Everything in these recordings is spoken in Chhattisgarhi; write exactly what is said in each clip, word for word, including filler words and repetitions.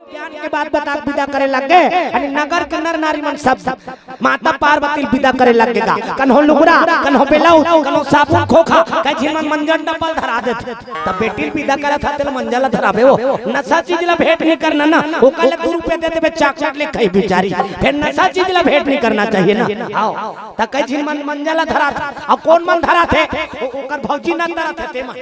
ज्ञान के बात बता के विदा करे लग गे। अरे नगर के नर नारी मन सब माता पार्वती ल विदा करे लग गे गा। कन्हो लुगरा, कन्हो बेलौज, कन्हो साबुन खोखा, कई झिन मन मंजन डब्बा ल धरा देथे। तब बेटी ल विदा करत हा, तेला मंजन ल धराबे हो। नशा चीज ला भेंट नहीं करना ना। ओकर ले दू रुपया दे देबे, चॉकलेट ले खाही बिचारी। फिर नशा चीज ला भेंट नहीं करना चाहिए ना। हाव। त कई झिन मन मंजन ल धराथे। अउ कोन मन धराथे? ओ-, ओकर भौजी न धराथे ते मन।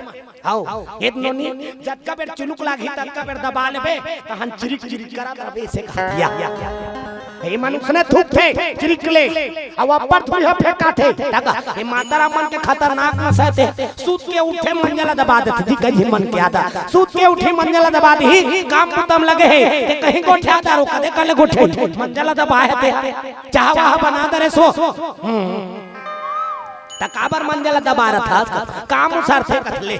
हाव। ए नोनी, जतका बेर चुलुक लागही, ततका बेर दबा लेबे, तहन चिरिक चिरिक करत रहिबे, अइसे कहा दिया। ए मन उसने थूकथे, चिरिक ले, अउ अब्बड़ थूक ह फेंकाथे। तका, ए माता राम मन के खतरनाक नशा हे ते, सूत के उठे मंजन ल दबा देथे, जी कई झिन मन के आदत। सूत के उठी मंजन ल दबा दिही, काम खतम लगे हे, ते कहीं गोठिया दारू कदे कर ले गोठे, मंजन ल दबा हे ते, चाह वाह बना दे रे सो। हम्म। त काबर मंजन ल दबा रथस? काम उसरथे कथले।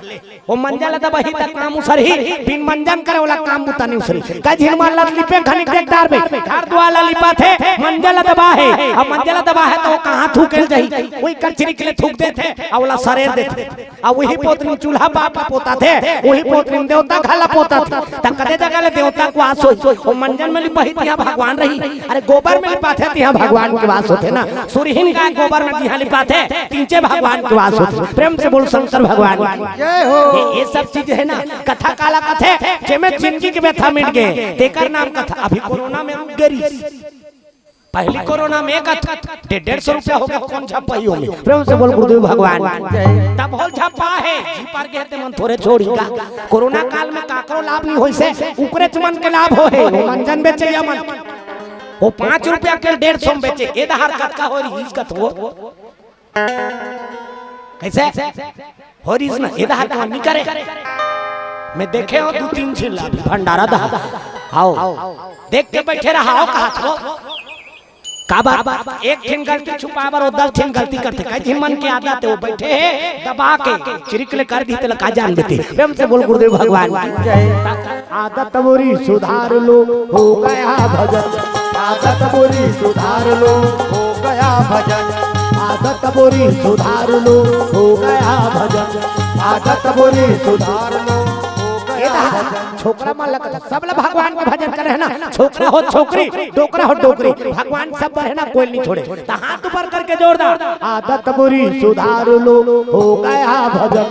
ओ मंजन ल दबाही त काम उसरही, बिन मंजन करे ओला काम बुता नहीं उसरही। कई झिन मन ल लिपे घनी देख डारबे, घर दुआर ल लिपाथे, मंजन ल दबा हे। अब मंजन ल दबा हे त ओ कहाँ थूके ल जाही? ओही कर चिरिक ले थूक देथे, अउ ओला सरेर देथे। अउ ओही पोतनी चूल्हा बाप ल पोताथे, ओही पोतनी देवता घर ल पोताथे। त कते जगह ले देवता के वास होही? ओ मंजन में लिपाही तिहाँ भगवान रही। अरे गोबर में लिपाथे तिहाँ भगवान के वास होथे ना। सुरहीन गाय गोबर में जिहाँ लिपाथे, तिहें भगवान के वास होथे। प्रेम से बोल शंकर भगवान की। जय हो। ये, ये सब चीज हे ना, कथा काला कथे, जेमे जिंदगी के व्यथा मिट गे, तेकर नाम कथा। अभी कोरोना में रुक गे रिहिस। पहली कोरोना में कथा, डेढ़, डेढ़ सौ रुपया हो गे, कोन झपाही ओमे? प्रेम से बोल गुरुदेव भगवान की। तब हो झपा हे, जी पार गे ते मन थोरे छोड़ी गा। कोरोना काल में काकरो लाभ नहीं होइसे, उकरेच मन के लाभ होहे, ओ मंजन बेचइया मन। ओ पाँच रुपया के डेढ़ सौ में बेचे, ए दहार कतका हो रिहिस कथो? कइसे? हो रिहिस ना, ए दहार कहाँ नहीं करे। मैं देखे हों दू तीन झिन ला भंडारा दहार। हाव। देख के बइठे रहा, हाव कहा थो। काबर? एक ठिन गलती छुपाय बर ओ दस ठिन गलती करथे। कई झिन मन के आदत हे, ओ बइठे हे दबा के, चिरिक ले कर दिही, तेला का जानबे ते। प्रेम से बोल गुरुदेव भगवान की। आदत बुरी सुधार लो, हो गया भजन। आदत बुरी सुधार लो, हो गया भजन। आदत बुरी सुधार लो, हो गया भजन। आदत बुरी सुधार लो, हो गया भजन। छोकरा मन ल कथे, सब ल भगवान के भजन करे हे ना, छोकरा हो छोकरी, डोकरा हो डोकरी, भगवान सब बर हे ना, कोई ल नहीं छोड़े। त हाथ ऊपर करके जोरदार। आदत बुरी सुधार लो, हो गया भजन।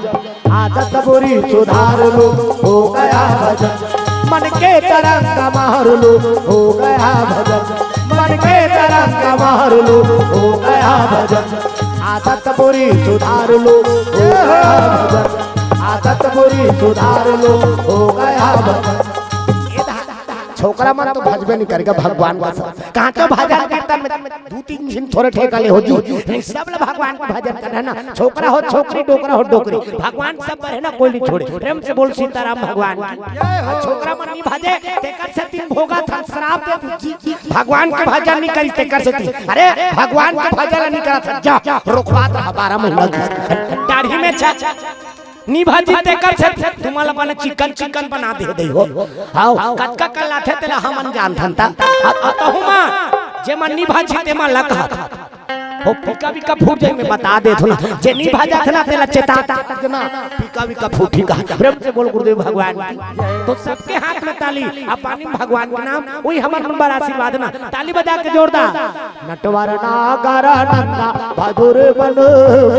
आदत बुरी सुधार लो, हो गया भजन। मन के तरंग मार लो, हो गया भजन। मन के तरंग मार लो, हो गया भजन। आदत बुरी सुधार लो, हो गया भजन। आदत बुरी सुधार लो, हो गया भजन। छोकरा मन तो भजबे नहीं करेगा भगवान का सब। कहाँ तो भजन कीर्तन में दू तीन झिन थोरे ठेका ले हो जी, नहीं सब ल भगवान के भजन करना हे ना। छोकरा हो छोकरी, डोकरा हो डोकरी, भगवान सब बर हे ना, कोई नहीं छोड़े। प्रेम से बोल सीताराम भगवान की। छोकरा मन नहीं भजे, तेकर सेती भोगत हन, श्राप दे दू जी। भगवान के भजन नहीं करी तेकर सेती। अरे भगवान के भजन नहीं करत हस, जा रोखवात रहा बारह महीना की। दाढ़ी में छा नहीं भजी तेकर से तुमन ल बने चिकन चिकन बना दे दे हो। हाव, कतका कल्लाथे तेला हमन जानथन ता। अ-, अ-, तहु मा, जे मन नहीं भजी ते मन ल कहत। हो, पीका वीका फूट जाही, मैं बता देथों ना। जे नहीं भजत ना, तेला चेता। ना, पीका वीका फूटी का। प्रेम से बोल गुरुदेव भगवान की। तो सबके हाथ में ताली, अब पानी में भगवान के नाम, वही हमन मन बर आशीर्वाद ना। ताली बजा के जोरदार। नटवर नागर नंदा भजो रे मन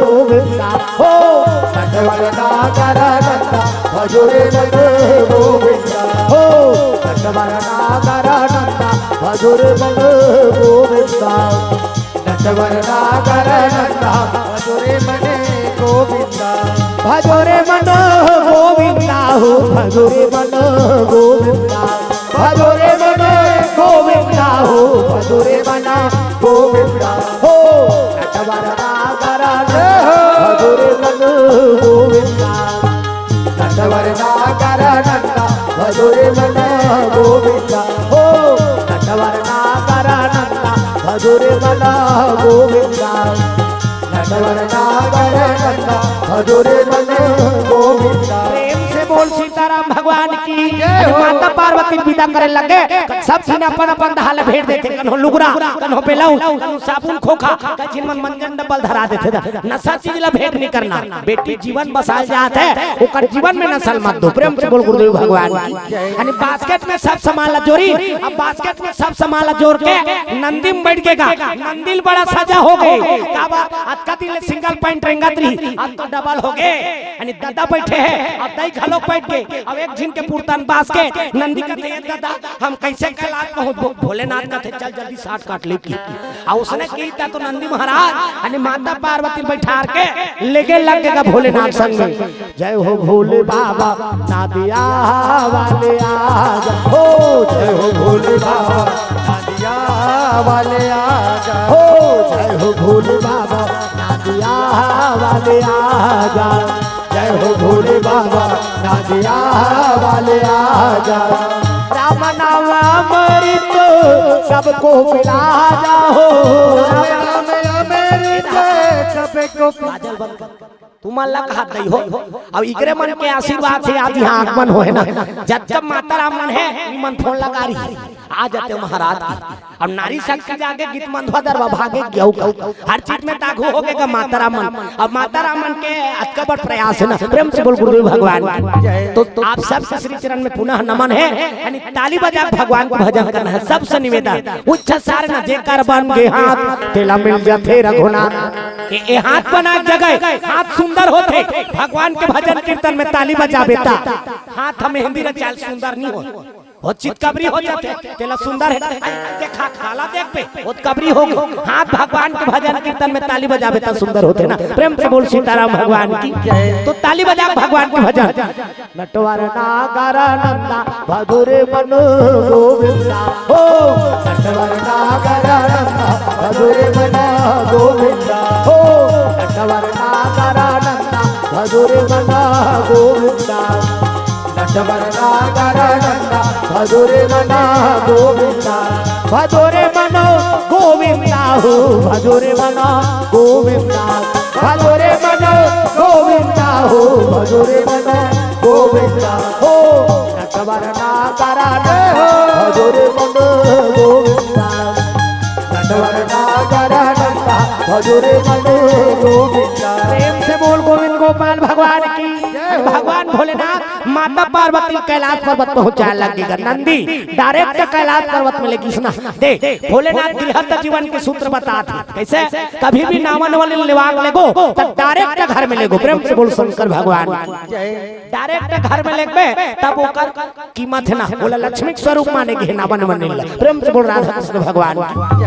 गोविंदा हो। नटवर नागर नंदा भजो रे मन गोविंदा हो। नटवर नागर नंदा भजो रे मन गोविंदा। नटवर नागर नंदा भजो रे मन गोविंदा। भजो रे मन गोविंदा हो, भजो रे मन गोविंदा। भजो रे मन गोविंदा हो, भजो रे मन गोविंदा हो। नटवर नागर नंदा, भजो रे मन गोविंदा। नटवर नागर नंदा, भजो रे मन गोविंदा हो। नटवर नागर नंदा, भजो रे मन गोविंदा। नटवर नागर नंदा, भजो रे मन गोविंदा। प्रेम से बोल सीताराम भगवान की। जय हो। माता पार्वती विदा करे लगे, सब झिन अपन अपन दहा ले भेंट देथे, कन्हो लुगरा, कन्हो बेलऊ, कन्हो साबुन खोखा, कई झिन मन मंजन डब्बा ल धरा देथे। दा नशा चीज ला भेंट नहीं करना, बेटी जीवन बसाए जात हे, ओकर जीवन में नशा ल मत दो। प्रेम से बोल गुरुदेव भगवान की। यानी बास्केट में सब सामान ला जोरी, अब बास्केट में सब सामान ला जोर के नंदी में बैठ गे गा, नंदी ल बड़ा सजा हो गे। काबर अतका दिन ले सिंगल पैंट रेंगत रही, अब तो डबल हो गे। यानी ददा बैठे हे, अब दई घलो बैठ गे। अब एक झिन के पुरतन बास्केट, नंदी कथे, "ए ददा, हम कैसे कैलाश पहुंचबो?" भोलेनाथ कथे, "चल जल्दी शॉर्टकट ले की।" आ उसने की त तो नंदी महाराज यानी माता पार्वती ल बैठार के लेगे लग गे गा भोलेनाथ संग में। जय हो भोले बाबा, नादिया वाले आजा हो। जय हो भोले बाबा, नादिया वाले आजा हो। जय हो भोले बाबा, नादिया वाले आजा। जय हो भोले बाबा, नादिया वाले आजा। राम नाम अमृत सबको पिला जा हो। राम नाम अमृत सबको पि- बाजल बंद कर। तुमन ला कहत नहीं हो। अब इकरे मन के आशीर्वाद से आज यहाँ आगमन होहे ना। जब जब माता राम मन हे, ई मन फोन लगा रही। आ जाते महाराज की। अब नारी शक्ति जागे, गीत मंदवा दरवा भागे, गेहूं का। हर चीज में त आगू हो गे गा माता राम मन। अब माता राम मन के अतका बड़ प्रयास हे ना। प्रेम से बोल गुरुदेव भगवान की। तो आप सब के श्री चरण में पुनः नमन हे। यानी ताली बजा के भगवान के भजन करना हे। सबसे निवेदन, उच्च सार न जेकर बन गे हाथ, तेला मिल जाथे रघुनाथ। ए, ए हाथ बना जगह, हाथ सुंदर होथे। भगवान के भजन कीर्तन में ताली बजाबे त हाथ ह मेहंदी रचाल सुंदर नहीं हो। ओ चितकबरी हो जाथे, तेला सुंदर हे। देखा, काला देखबे, ओ कबरी हो गे। हाथ भगवान के भजन कीर्तन में ताली बजाबे त सुंदर होथे ना। प्रेम से बोल सीताराम भगवान की। तो ताली बजा भगवान के भजन। नटवर नागर नंदा मधुर मन गोविंदा हो। नटवर नागर नंदा मधुर मन गोविंदा हो। नटवर नागर नंदा मधुर मन गोविंदा। नटवर नागर नंदा मधुर मन गोविंदा। मधुर मन गोविंदा हो, मधुर मन गोविंदा। मधुर मन गोविंदा हो, मधुर मन गोविंदा हो। नटवर नागर नंदा मधुर मन गोविंदा। नटवर नागर नंदा मधुर मन गोविंदा। प्रेम से बोल गोविंद गोपाल भगवान की। जय हो। भगवान भोलेनाथ माता पार्वती कैलाश पर्वत पहुंचाए लग गे गा। नंदी डायरेक्ट कैलाश पर्वत में लेगिस ना। दे, भोलेनाथ गृहस्थ जीवन के सूत्र बतात हे। कैसे? कभी भी नावन वाले लेवाक लेगो, त डायरेक्ट घर में लेगो। प्रेम से बोल शंकर भगवान की। डायरेक्ट घर में लेगबे, तब ओकर कीमत हे ना। ओला लक्ष्मी के स्वरूप माने गे हे नावन वाले ला। प्रेम से बोल राधा कृष्ण भगवान की।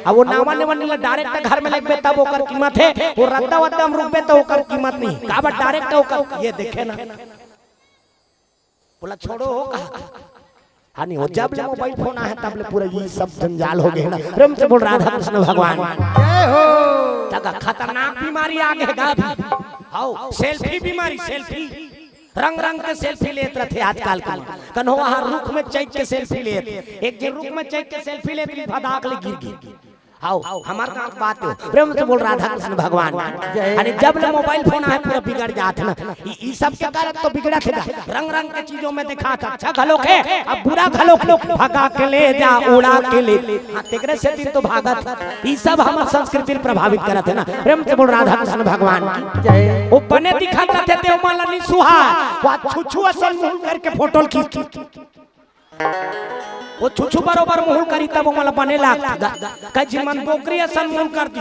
अब ओ नावन वाले ला डायरेक्ट घर में लेगबे, तब ओकर कीमत हे। ओ रद्दा वद्दा में रुकबे, त ओकर कीमत नहीं। काबर डायरेक्ट ओकर, ये देखे ना। बोला, "छोड़ो हो," कहा। हाँ, नहीं हो, जब ले मोबाइल फोन आहे, तब ले पूरा ये सब जंजाल हो गे हे ना। प्रेम से बोल राधा कृष्ण भगवान। जय हो। तक खतरनाक बीमारी आ गे गा अभी। हाव, सेल्फी बीमारी, सेल्फी। रंग रंग के सेल्फी लेत रथे आजकल के। कन्हो वहाँ रुख में चढ़ के सेल्फी लेत। एक झिन रुख में चढ़ के सेल्फी लेत रही, भदाक ले गिर गे। हाव, हमर गाँव के बात हे। प्रेम से बोल राधा कृष्ण भगवान की। जय। अरे जब ले मोबाइल फोन आहे पूरा बिगड़ जात हे ना। ई, ई सब के कारण तो बिगड़त हे ना। रंग रंग के चीजों में देखात हे, अच्छा घलोक हे, अब बुरा घलोक हे। भगा के ले जा, उड़ा के ले। हाँ, तेकरे सेती तो भागत हे। ई सब हमर संस्कृति ल प्रभावित करत हे ना। प्रेम से बोल राधा कृष्ण भगवान की। जय। ओ बने दिखत रथे ते ओमन ला नि सुहा। वा छुछू असन मुंह करके फोटो ल खींच। ओ छुछू बरोबर मुहुल करी तब ओमन ला बने लाग। कई झिन मन डोकरी असन मुहुल कर दी।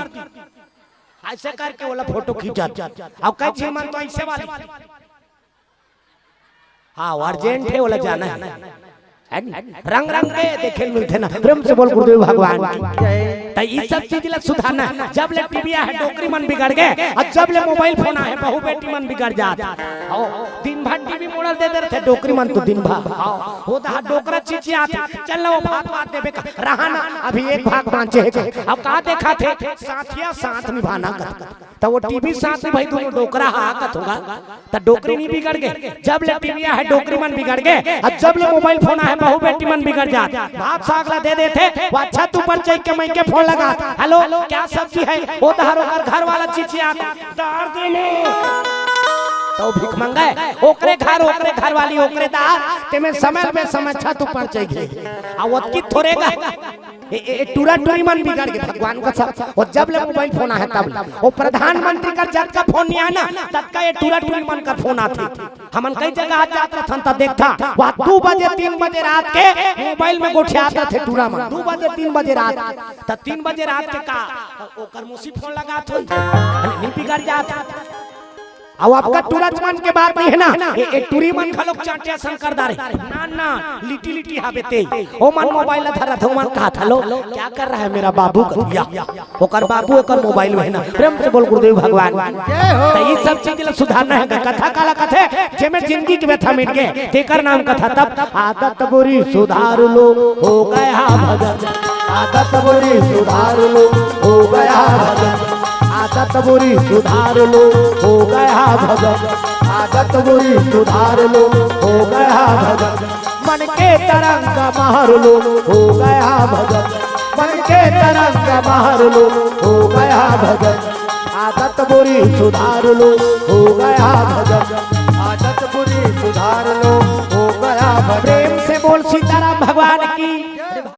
ऐसे करके ओला फोटो खींचत। अउ कई झिन मन तो ऐसे वाली। हाँ, वो अर्जेंट हे, ओला जाना हे। हे नी? रंग रंग के देखे ल मिलथे ना। प्रेम से बोल गुरुदेव भगवान की। त ई सब चीज ला सुधारना। जब ले टीवी आहे, डोकरी मन बिगड़ गे, अउ जब ले मोबाइल फोन आहे, बहू बेटी मन बिगड़ जात। हो, दिन भर टीवी मोड़ल दे दे रथे, डोकरी मन तो दिन भर। हो, हो, त हा डोकरा चिचियात, चल ना वो भात वात देबे का, रहा ना, अभी एक भाग बांचे हे। अब का देखाथे, साथिया साथ निभाना का। त वो टीवी साथ में भाई दोनों डोकरा हा कथोगा, त डोकरी नहीं बिगड़ गे। जब ले टीवी आहे डोकरी मन बिगड़ गे, अउ जब ले मोबाइल फोन आहे बहू बेटी मन बिगड़ जात। भात साग ला दे देथे, वो छत ऊपर चढ़ के मइके फोन लगात, "हेलो, क्या सब्जी है?" ओ तहर ओकर घर वाला चिचियात, "दार देने।" त अउ भीख मंगय, ओकरे घर, ओकरे घरवाली, ओकरे दार, तेमे समय में समय छत ऊपर चढ़ गे। आ ओतकी थोरे गा, ए, ए, ए, टूरा टूरी मन बिगड़ गे भगवान कसम। अउ जब ले मोबाइल फोन आहे तब ले। अउ प्रधानमंत्री कर जतका फोन नइ आए ना, ततका ए टूरा टूरी मन कर फोन आथे। हमन कई जगह जात रथन त देखथन, वहाँ दू बजे, तीन बजे रात के मोबाइल में गोठियात रथे टूरा मन। दू बजे, तीन बजे रात, त तीन बजे रात के का ओकर मौसी फोन लगात होही, नइ बिगड़ जात। अउ अतका टूरा मन के बात नइ हे ना, ए, ए टूरी मन घलोक चांटे असन कर डारे। ना, ना, लिटी लिटी हाबे ते। ओ मन मोबाइल ला धरत हे, ओ मन कहत हे, "लो, क्या कर रहा है मेरा बाबू?" कथे या। ओकर बाबू ओकर मोबाइल में हे ना। प्रेम से बोल गुरुदेव भगवान। जय हो। त ई सब चीज ला सुधारना हे। कथा काला कथे, जेमे जिंदगी के व्यथा मिट गे, तेकर नाम कथा। तब आदत बुरी सुधार लो, हो गया भजन। आदत बुरी सुधार लो, हो गया भजन। आदत बुरी सुधार लो, हो गया भजन। आदत बुरी सुधार लो, हो गया भजन। मन के तरंग मार लो, हो गया भजन। मन के तरंग मार लो, हो गया भजन। आदत बुरी सुधार लो, हो गया भजन। आदत बुरी सुधार लो, हो गया भजन। प्रेम से बोल सीताराम भगवान की।